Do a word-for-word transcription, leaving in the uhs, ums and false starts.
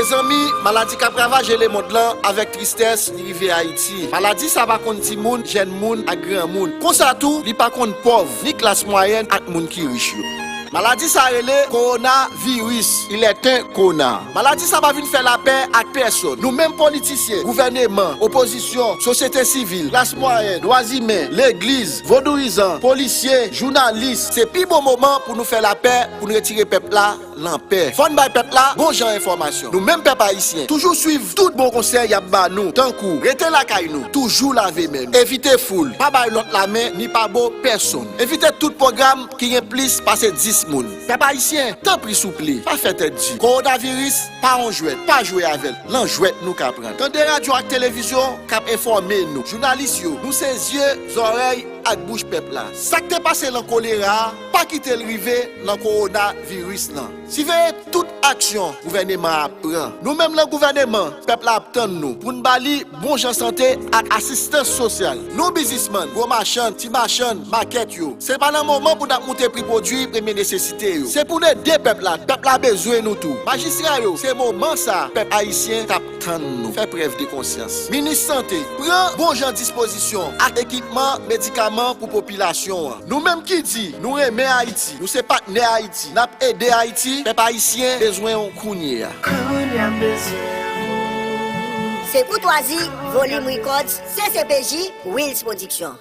Mezanmi, maladi k ap ravaje lemonn lan avèk tristès, li rive Ayiti. Maladi sa pa konn timoun, jèn moun ak granmoun. Konsa tou, li pa konn pòv, ni klas mwayèn ak moun ki rich yo. Maladi sa rele kowonaviris, il est un kona. Maladi sa pa vin fè lapè ak pèsonn. Nou menm politisyen, gouvèneman, opozisyon, sosyete sivil, klas mwayèn, dwa imen, legliz, vodouyizan, polisye, jounalis, se pi bon moman pou nou fè lapè, pou n retire pèp la lan pè. Fò n bay pèp la bon jan enfòmasyon. Nou menm pèp ayisyen, toujou swiv tout bon konsèy y ap ba nou, tankou rete lakay nou, toujou lave men n, evite foul, pa bay lòt lamen, ni pa bo pèsonn. Evite tout pwogram ki gen plis pase dis moun. Pèp ayisyen, tanpri souple, pa fè tèt di. Kowonaviris pa yon jwèt, pa jwe avè l. Lan jwèt nou ka pran l. Tande radyo ak televizyon k ap enfòme nou. Jounalis yo, nou se zye, zòrèy ak bouch pèp la. Sa k te pase lan kolera a, pa kite l rive lan kowonaviris lan. Siveye tout aksyon gouvèneman an ap pran. Nou menm lan gouvèneman, pèp la ap tann nou pou n ba li bon jan sante ak asistans sosyal. Nou biznismann, gwo machann, ti machann, makèt yo, se pa nan moman pou n ap moute pri pwodui premye nesesite yo. Se pou n ede pèp la. Pèp la bezwen nou tou. Majistra yo, se moman sa a pèp ayisyen t ap tann nou. Fè prèv de konsyans. Minis sante, pran bon jan dispozisyon ak ekipman, medikaman pou popilasyon an. Nou menm ki di nou renmen Ayiti, nou se patnè Ayiti, n ap ede Ayiti, pèp ayisyen bezwen w kounye a. Kounye a m bezwen ou. Se Koutwazi, Volim Records, C C P J, Wills Production.